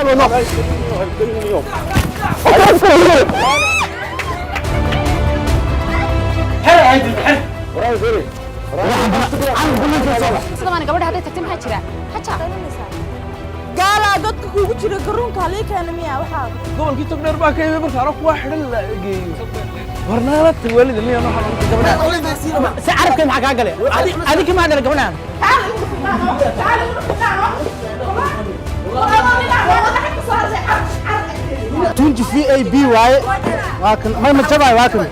No. Sidaan gabadha hadday tagtay, maxaa jira haja? Gaalaa godka kuugu jira garuunka halii keena miya waxaa? Gobolkii Togdheer baa ka yimi. Marka hore kuwa xidhan la geeyo warnaala waalida miya waxaa gabadha Si carabka maxaa kaa galay? Adinka maa dhala gabadhaan? Tunji VIP waaye. Waa kan, may ma jabaay. Waa kan,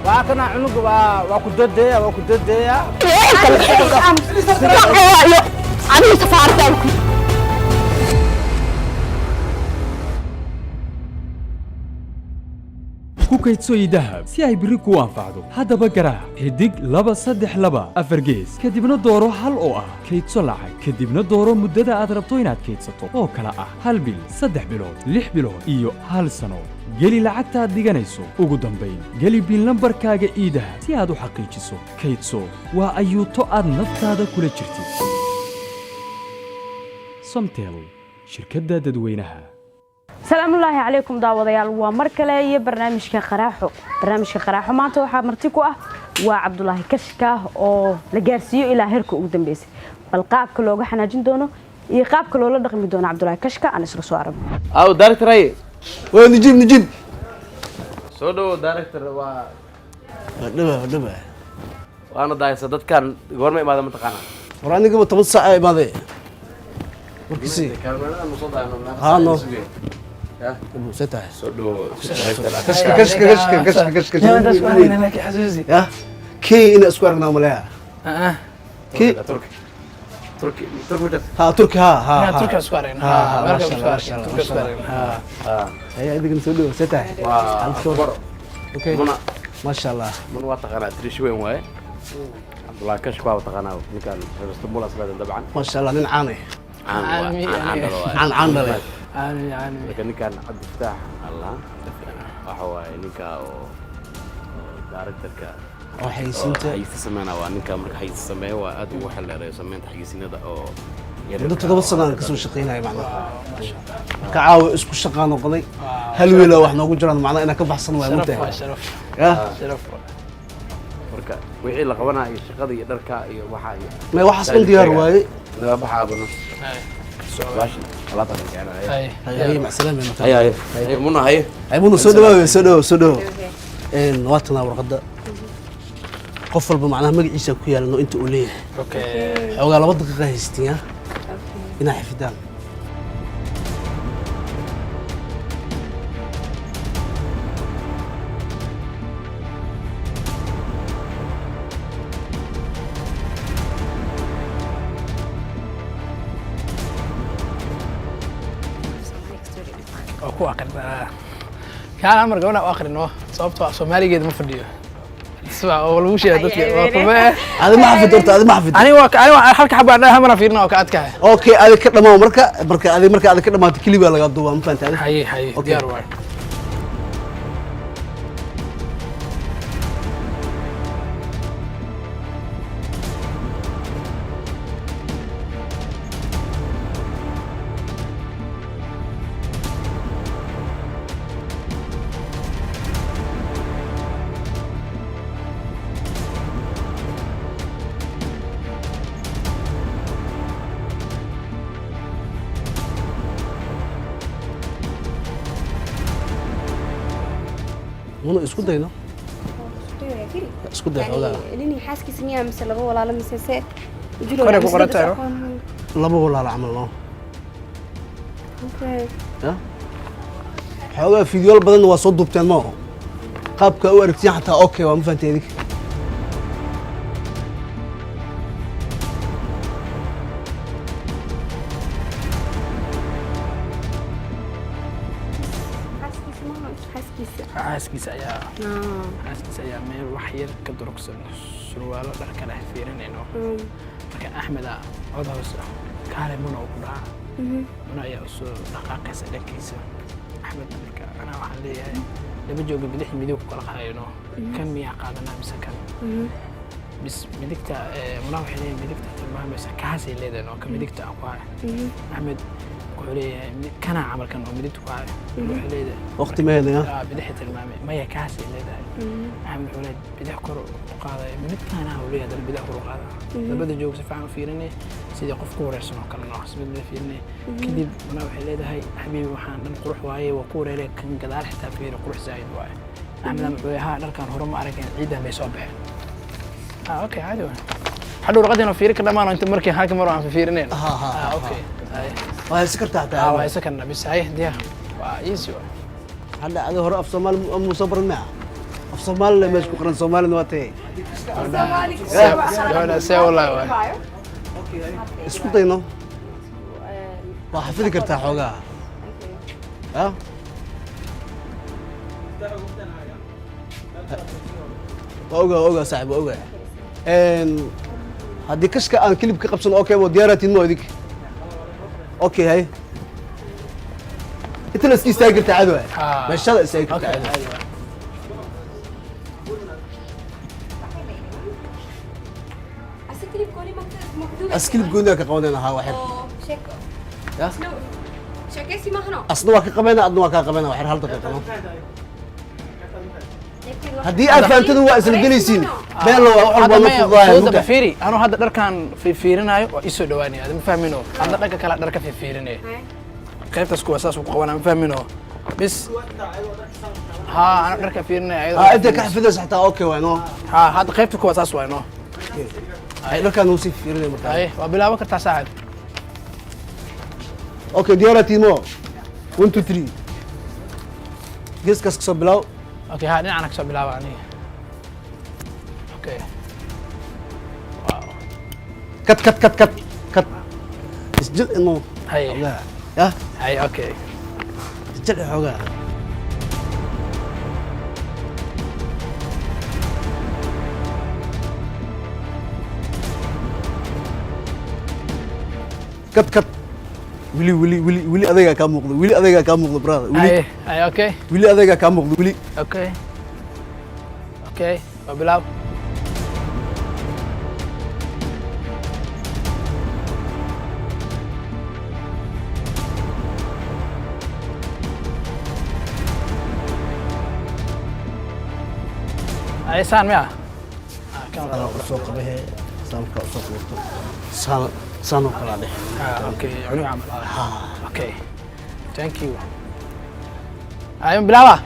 waa kana cunuga. Waa ku dadeeya, waa ku dadeeya. Adiga safaarada. Ku kaydso eDahab si ay berri kuu anfacdo. Haddaba garaac *324#, kadibna dooro hal oo ah kaydso lacag, kadibna dooro muddada aad rabto inaad kaydsato oo kala ah 1 bil, 3 bilood, 6 bilood iyo hal sano. Geli lacagta aad dhiganayso. Ugu dambayn geli PIN lambarkaaga eDahab si aad u xaqiijiso. Kaydso waa ayuuto aad naftaada kula jirtid. Somtel, shirkadda dadweynaha. Salaamullaahi calaykum daawadayaal, waa mar kale iyo barnaamijka Qaraaxo. Barnaamijka Qaraaxo maanta waxaa marti ku ah waa Cabdulaahi Kashka oo la gaarsiiyo ilaa heerka ugu dambeysay. Bal qaabka looga xanaajin doono iyo qaabka loola dhaqmi doono Cabdulaahi Kashka aan isla soo aragno. Aw, director ay. Waa Najiib, Najiib. Soo dhawo, director, waa Waa dhaba, waa dhaba. Waana daaysa. Dadkan goorma imaada, mataqaanaa? War anigaba 10 saac ay imaaday markiisi. Kaalmeerada soo daayno. Haa, no. Ya. See tahay? Soo dhawo. Kashka, kashka, kashka, kashka, kashka. Ya key ina isku aragnaa maleeya key. Turki, Turki, Turki. Ha, Turki, ha ha ha. Turki isku aragnay. Ha ha, maasha Allah, maasha Allah, Turki isku maasha Allah. aragnay. Ha, haya, idigana soo dhawo. See tahay? Waa Alto. Okay. Muna. Maasha Allah. Muna waa taqaanaa, trish weyn waaye. Cabdullaahi Kashk waa taqaanaa, ninkan reer Istanbul aslaadan dabcan. Maasha Allah, nin caan eh. Caan waa, caan, caan dhalo waaye. Caan, caan dhalay. Caami, caami. Marka ninkan Cabdifataax Allah waxa waaye ninka oo directorka oo xayeysiinta. Xayeysi sameynaa waa ninka. Marka xayeysi sameeyo waa aad ugu xeleereeyo sameynta xayeysiinada oo Muddo 7 sano aan kasoo shaqeynaya macnaha. Marka caawa isku shaqaa noqonay, hal wiila wax noogu jiraan macnaha inaan ka baxsan waay. Sharaf mugtahay waa sharaf. Ya. Sharaf waa. Marka wixii la qabanaa iyo shaqada iyo dharka iyo waxa iyo May waxaas dhan diyaar waaye. Naga baxa abano baashin alaabta kan keenaya. Hay. Haye, macsalaama. Haye, haye, haye, Muna, haye. Ay Muna, soo dhawaawe, soo dhawo, soo dhawo. Waa tanaa warqadda. Qof walba macnaha magaciisa ku yaalano inta uu leeyahay. Okay. Xoogaa 2 daqiiqa haystiin ya inaa xifidaan. Waa ku aqrinaa kaan amar gabadha u aqrino, sababtoo ah Soomaaligeeda ma fadhiyo. Isma oo lagu sheegay dadka waa kuma. Adi ma xafid horta, adi ma xafid. Aniga waa aniga waa halka xabaa dhaha mana fiirina oo ka adkahay. Okay, adi ka dhamaa. Marka adi marka adi ka dhamaato keli baa lagaa duubaa, ma fahantay adi? Haye, haye. Okay. Diyaar waay. Muna, isku dayno, isku day xoogaa. Nini xaaskiisa miyaa mise laba walaalo mise se? Kore ku qoran tahay, no? Laba walaalo camal, no. Ya xoogaa fiidiyool badanna waa soo duubteen, ma oho qaabka u aragtiin xataa. Okay, waa ma fahantay idinka? Xaaskiisa ayaa meel wax yar ka durugsan surwaalo dhar kale fiirinayno. Marka Axmeda cod hoose kaale Muna uu ku dhaca. Muna ayaa usoo dhaqaaqaysa dhankiisa Axmed. Marka anaa waxaan leeyahay laba jooga bidix midig ku kala qaadayno, kan miyaa qaadanaa mise kan? Bis midigta Muna waxay leeyahay midigta tilmaamaysa, kaasay leedahay oo ka midigta ah ku haya. Axmed wuxuu leeyahay kana camalkan oo midigta ku haya. Waxay leedahay Waqti ma helaya. Ah, bidixay tilmaamay. Maya, kaasay leedahay. Axmed wuxuu leeyahay bidix kor u qaadaya, midkaana uu leeyahay, haddana bidix kor u qaadaya. Labada joog si fiican u fiirinay, sidii qof ku wareersan oo kale noocaas mid mid fiirinay. Kadib Muna waxay leedahay, xabiibi, waxaan dhan qurux waaye, waa ku wareeray, kan gadaal xitaa fiiri, qurux zaa'id waaye. Axmed wuxuu leeyahay, haa, dharkan hore ma arageen, ciidan bay soo baxeen. Ah, okay, caadi waay. Hadhow warqadiina fiiri ka dhamaan inta markii halka mar aan fiirineen. Ah, okay. Haye. Waa haysan kartaa xataa. Ah, waa haysan karnaa bis. Haye, diyaar waa, easy waay. Hadda adiga hore af Soomaali muu soo baran maya? Af Soomaali meesha ku qoran, Soomaalina waa tahay. Gabadha see wallahi waay. Isku dayno, waa xafidi kartaa xoogaa. Ah, waa ogaa, waa ogaa saaxib, waa ogaa. Haddii kashka aan kilib ka qabsano, okay, waa diyaaratiin mo idink? Okay, hay, inta la iska istaagi kartaa, caadi waay. Meeshada istaagi kartaa, caadi. Caadi waay. As kilib gooniyaa ka qabanayna, haa, waxyar. Ya? Asna waa ka qabayna, adna waa kaa qabayna, waxyar, hal daqiiqa no. Haddii aad fahamtadu waa isla gelaysiin, beelo waa wax walba Hadda la maya, fududahay. fududda. Mugta. Fiiri, anuu hadda dharkan fiirfiirinaayo waa isoo dhawaanaya, ma fahmino? Hadda dhanka kale dharka fiirfiirinaya, qaybtaas kuwa saas ku qabanaa, ma fahmino? Bis haa, anuu dharka fiirinaya ayadoo. Haa, inta ka xafidaysa xataa okay waay no. Haa, hadda qaybta kuwa saas waay no. Ay, dharkaan uu sii fiirinaya markaa. Haye, waa bilaaban kartaa, saaxib. Okay, diyaara timo, one, two, three, geeskaas kasoo bilow. Okay, haa, dhinacana kasoo bilaaba aniga. Okay. Cut, cut, cut, cut, cut, isjil inuu. Haye. Xoogaa ya. Haye, okay. Isjil xoogaa. Cut, cut. Wili, wili, wili, wili adaygaa kaa muuqdo, wili adaygaa kaa muuqdo, brother, wili. Haye, haye, okay. Wili adaygaa kaa muuqdo, wili. Okay, waa bilaab. Haye, saan miya? Ah, kan. Saan usoo qabahe, saan markaa usoo qabato, saan, saan oo kalaa dhexe. Ah, okay, cunug camal. Ah, okay, thank you. Haye, bilaaba.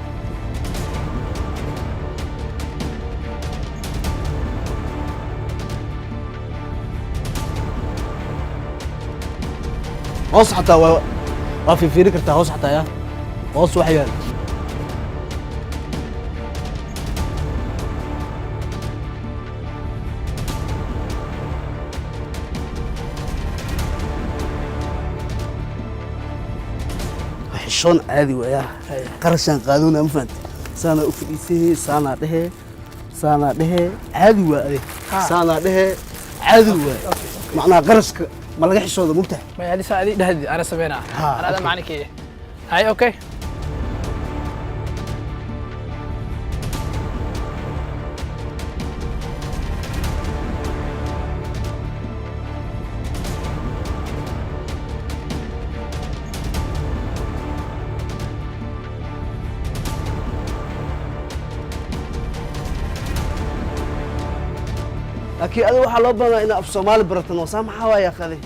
Hoos xataa waa fiirfiiri kartaa, hoos xataa ya, hoos wax yaal. Xishoon caadi waaya, qarashaan qaadona, ma fahanta? Saanaa u fadhiisay, saanaa dhehe, saanaa dhehe, caadi waa ade. Saanaa dhehe, caadi waa, macnaha qarashka ma laga xishooda, mugtahay? Maya, hadii saa adii dhahdi ana sameynaa. Ana ada macalinkii. Haye, okay. Laakiin adiga waxaa loo baahnaa inaad af Soomaali baratan oo saa maxaa waaya qade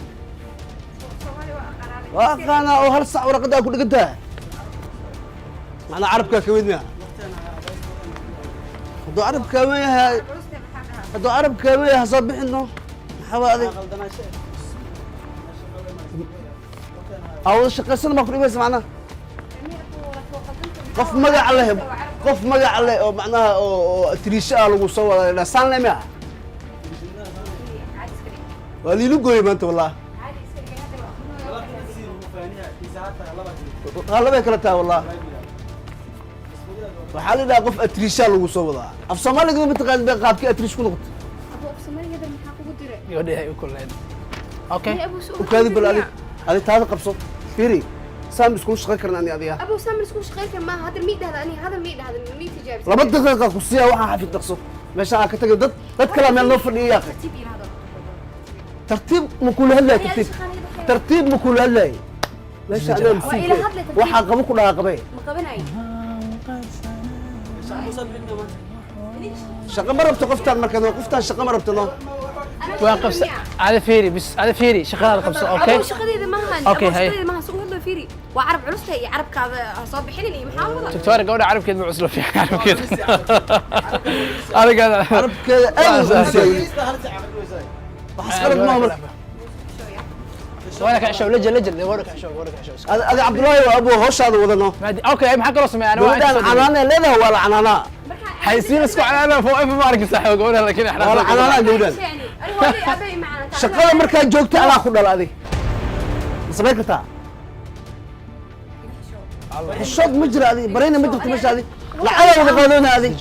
waa aqaanaa oo hal sac warqaddaa ku dhigantaa, macnaa carabkaa ka weyn miya? Hadduu carabkaa weyn yahay, hadduu carabkaa weyn yahay, ha soo bixino. Maxaa waa adig aa wada shaqaysan baa ku dhibaysa, macnaha qof magac leh, qof magac leh oo macnaha oo tiriisho ah lagu soo wada saan le miya? Waa liilu gooyey maanta, wallah, waa labay kala tahay, wallah. Waxaa la yidhaha qof atriishaa lagu soo wadaa, af Soomaaliga ma taqaanid bay qaabkii atriish ku noqotay. Gabadhii ay u kulleen. Okay. Ukaadi bal, adi taada qabso, fiiri, saan iskula shaqayn karna ani adiga. Abu Samir, isku shaqayn kar maaha hadda, mii dhahda ani hadal, mii dhahda, mii tijaabisa. 2 daqiiqa ku siiya, waxaa xafid dhaqso. Meesha aan ka tagay dad kale meel noo fadhiya yaa akhi. Tartiib ma kula hadlaya, tartiib tartiib ma kula hadlaya. Meesha anaa Waa ila hadlay tartiib. Waxaa qabo ku dhahaa qabay. Ma qabanayo. Shaqo ma rabto qoftaan marka, qoftaan shaqo ma rabto no. Waa qabsa ada fiiri, bis ada fiiri, shaqadaada qabso, okay? Abow, shaqadeeda maahan. Okay, Abow, hay. Shaqadeeda maahan. Soo hadlo, fiiri, waa carab culusta iyo carabkaada ha soo bixinin iyo maxaa wada. Doctor, gabadha carabkeed ma cuslo fiican, carabkeeda adiga carabkeeda aad u cusay. Waxaas qalad maaha marka. Wala ka xishow, lajal lajal, gabadha ka xishow, gabadha ka xishow. Adi Cabdullaahi waa abu hawshaada wadano. Okay, maxaa kaloo sameeyaa? Ana waa gabadhaan canaanay leedahay, waa la canaanaa. Haysiin isku canaana foo ma arkin saaxiib gabadha, laakiin waa la canaanaa gabadhaan. Yani ani hooyadii aabbahay macana. Shaqada markaa joogta anaa ku dhala, adig ma samayn kartaa? Xishood ma jira, adig barayna ma jirto meesha, adig lacagaa wada qaadoona adig.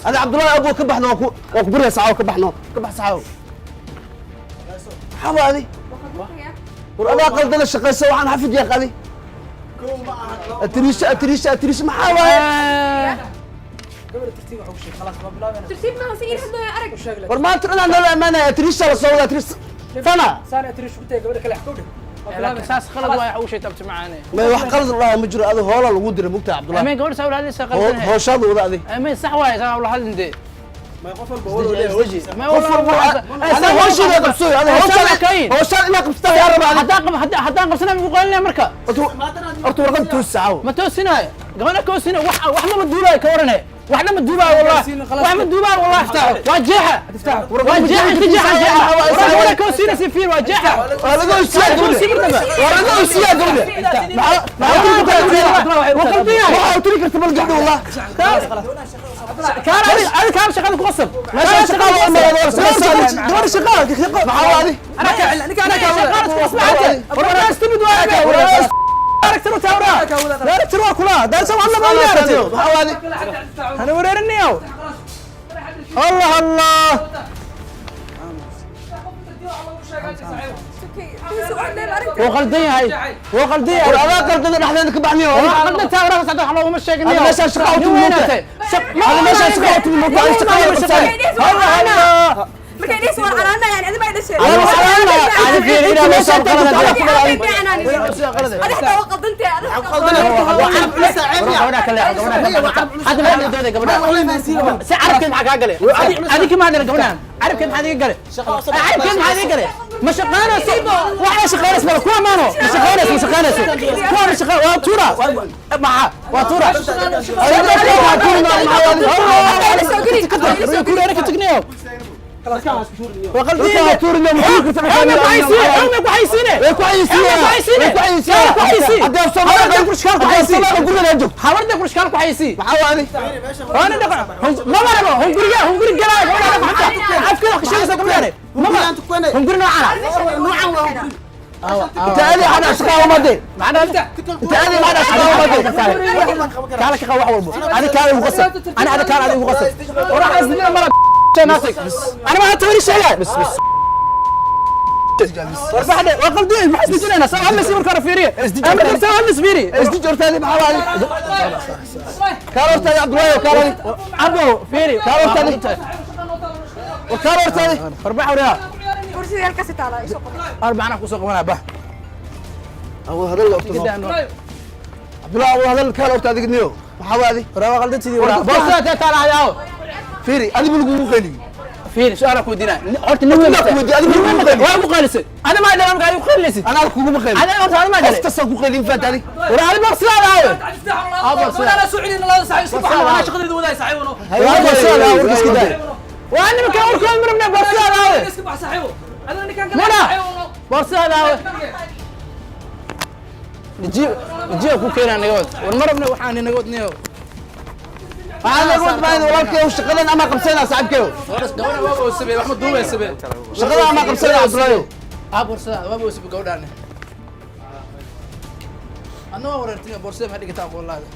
Adi Cabdullaahi abu ka baxno, waa ku barya saxaawo, ka baxno, ka bax saxaawo. Maxaa waa adi? War adaa qaldana, shaqaysa, waxaan xafid yaaq adi. Atiriisha atiriisha atiriisha, maxaa waaye? Tartiib maahan, si ii hadlooyo arag. War maanta dhanaa noola ammaanaya, atiriisha la soo wada, atiriis fana. Laakiin saas khalad waay, waxa uu sheegtay abti macaane. Ma wax qalad la ma jiro, adi hoola lagu diray mugtaa Cabdullaahi. Ameen, gabadha saa ula hadlaysa qaldan. Howshaada wada adi. Ameen, sax waay, saa ula hadlin dee. Qof walba adi howshaada qabso, adi howshaada howshaada inaa qabsataa yaa rabaa adi. Haddaan qabsanaa migu qalinaya marka. Horta warqad toos saawo. Ma toosinaayo gabadha, koosina wax wax maba duubaayo, ka warane, waxna ma duubaayo, wallah wax ma duubaayo, wallah waa jeexa, waa jeexa, inta jeexa jeexa gabadha koosina si fiir, waa jeexa. Waa laga hosiyaa gabadha, waa laga hosiyaa gabadha. Maxaa tiri kartaa? Waxaa tiri karta bal gabadha, wallah. Kaan adi kaan shaqada ku qasab. Meesha shaqada waa maraad, gabadha shaqada maxaa waa adi? Shaqada ku qasab warna istimid waa aragtiro tawra aragtiro waa kula daarsa waa lama aragtiro. Maxaa waa adi? Ana wareerinayo, Allah Allah. Wuu qaldan yahay, wuu qaldan yahay. War adaa qaldada, dhexdeena ka baxniyo. Waa qaldan tawra, saddex wax looguma sheegin. Hada meeshaan shaqa u timi moogta, hada meeshaan shaqa u timi moogta, adi shaqada qabsay. Allah Allah. Markay dhis war canaana, yani adi bay dhashay. Inta meeshaan tagto anaa ku dhala adi. Adi xataa waa qaldantay adi. Si carabkeed maxaa kaa galay? Adinka maa dhalin gabadhan, carabkeed maxaa idiga galay? Carabkeed maxaa idiga galay? Ma shaqaynayso, waxaa shaqaynayso mala kuwa maano, ma shaqaynayso, ma shaqaynayso kuwa, ma shaqa waa tuura, maxaa waa tuura? Kuura ka tagniyo. انت ادي حدا شقاوه مادي، انت ادي حدا شقاوه مادي. كالا كقا wax walbo adi kaala igu qasab, ana ada kaala adigu qasab warax isdina mara naasig, ana ma tawri sheegay bas bas warbaxde waa qaldi, maxaa isdijinayna? Saa hadlaysi marka hore fiiriye, ama saa hadlays fiiri. Isdij hortaadi, maxaa waa adi? Kaala hortaadi Cabdullaahi, kaala abo fiiri. Kaala hortaadi, kaala hortaadi. Warbax wariyaa. Kursiga halkaas taala isoo qabo. Arbacana kusoo qabanaa bah. Abu hadal la ogto Cabdullaahi, abu hadal, kaala hortaadi gidniyo, maxaa waa adi? Waraa qaldatidii, waraa boosada tee taala hayaawo. Fiiri, adi ma lagugu qeyliyey? Fiiri, su'aal ku weydiinaa horta, nin weyn Adi ma lagugu qeyliyey? Waa ku qaylisay, ada ma dhalan marka adigu qaylisid. Anaa kuguma qeylin. Ada horta ada ma dhalay. Qof kastaan ku qeylin faanta adi. Waraa adi boosadaada aawe. Waa nimanka warkooda marabna, boosadaada aawe muna, boosadaada aawe. Nijiya ku keenaa naga wad, war marabna waxaan naga wadnayo. Waxaan lagu wadbaahin walaalkeyow, shaqadan ama qabsanaa saaxiibkeyow. Gabadha waaba osabe, wax ma duubaysabe. Shaqada ama qabsanaa Cabdullaahi. Aa boorsada waaba osabe gabadhaan, adna waa wareertay, boorsada maxaa dhigataa aqoonlaada?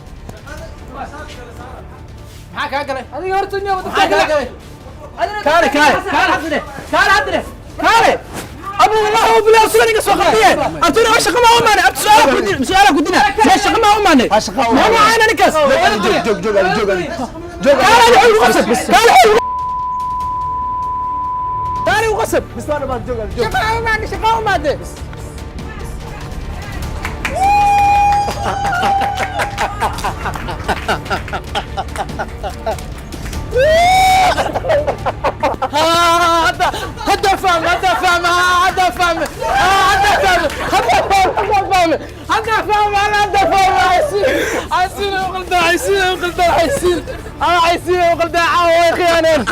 Maxaa kaa galay adiga horta? Maxaa kaa galay? Kaale kaale kaale, haddine kaale, haddine kaale. أبو الله وبلا سؤال إنك سؤال قضية أنتوا ما شقة ما أمانة أنتوا سؤال كدنا سؤال كدنا ما شقة ما أمانة ما معانا نكس. Joog joog joog joog joog. قال هذا حلو غصب، قال حلو. Qasab bis waa dhamaad joog joog. Shaqo umaade, shaqo umaade. هذا هذا فهم هذا فهم هذا فهم هذا فهم هذا فهم هذا فهم انا هذا فهم عايزين عايزين وقلنا عايزين وقلنا عايزين انا عايزين وقلنا عاوي خيانه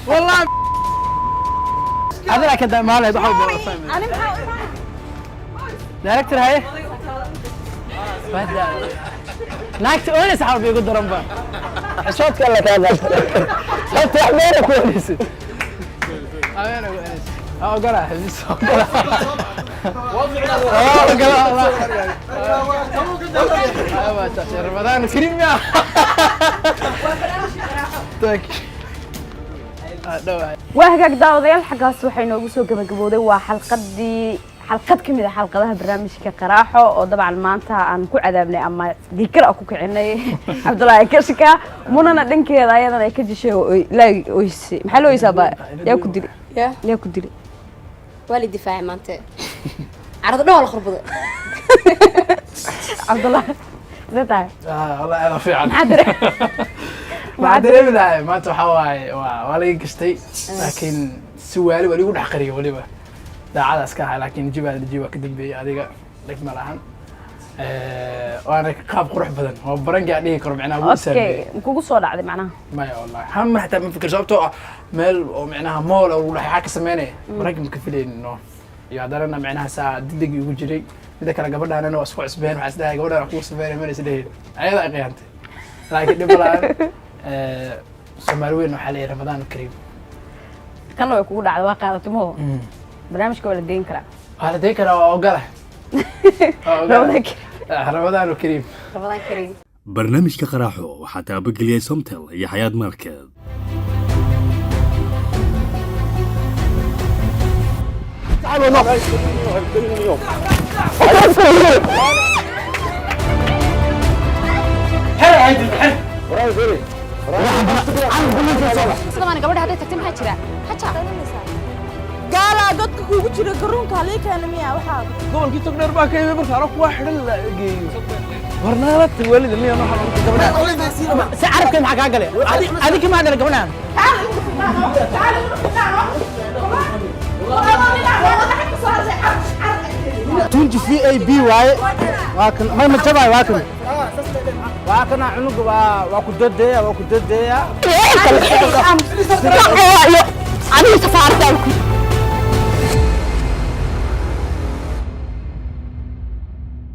والله هذا كان ما له انا maxaa دايركتور هاي naagta oonaysa xalba igu daran ba xishoodka alla kaa qaata horta wax meena ku oonaysid ameena ku oonaysid ha ogola xibis ogola ogola ramadaan kariim ya. Thank you. Waa hagaag daawadayaal, xaggaas waxay noogu soo gabagabooday waa xalqadii, xalqad ka mid ah xalqadaha barnaamijka Qaraaxo oo dabcan maanta aan ku cadaabnay ama dhiikar ah ku kicinay Cabdullaahi Kashka. Munana dhankeeda ayadana ay ka jishay oo ilaa oysay. Maxaa loo oysaa baa? Yaa ku dilay? Ya. Yaa ku dilay? Waa la difaacay maanta, carada dhan waa la khurbaday. Cabdullaahi, sidee tahay? والله هذا fiican. Maxaa dare Waxaa dareemi lahay maanta waxaa waaye waa laga gashtay, laakiin si waali waa ligu dhex qariyay, weliba daacadaas ka ahay, laakiin jibaa jiba ka dambeeyey. Adiga dhig ma lahan, waana qaab qurux badan oo baranki aan dhihi karo micnaha wuu saameeyey. Okay, kugu soo dhacday macnaha? Maya wallahi, hal mar xataa ma fikir, sababtoo ah meel oo micnaha mool oo lagu dhex waxaa ka sameynaya baranki ma ka filaynin no. Iyo haddana micnaha saa degdeg igu jiray. Mida kale gabadhaanana waa isku cusbeen, waxaa isdhahay gabadhaan wax kugu sameynaya mana isdhehayn, ayada ay khiyaantay, laakiin dhib ma lahan. Soomaali weyn waxaa leeyahay Ramadaan kariim. Kanna way kugu dhacday, waa qaadatay maho. Barnaamijka waa la deyn karaa. Waa la deyn karaa, waa ogola. Waa ogola. Ramadaan kariim. Ramadaan kariim. Ramadaan kariim. Barnaamijka Qaraaxo waxaa taabageliyay Somtel iyo Xayaat Market. Isla gabadha hadday tagtay maxaa jira? Haja. Gaalaa godka kuugu jira garoonka halii keena miya waxaa? Gobolkii Togdheer baa ka yimi. Marka kuwa xidhan la geeyo warnaalata waalida miya waxaa gabadha si carabka maxaa kaa galay? Adinka maa dhalay gabadhaan? Tunji VIP waaye. Waa kan ma jabaay, waa kan, waa kana cunuga waa ku dodeeya, waa ku dodeeya. Aniga safaarada.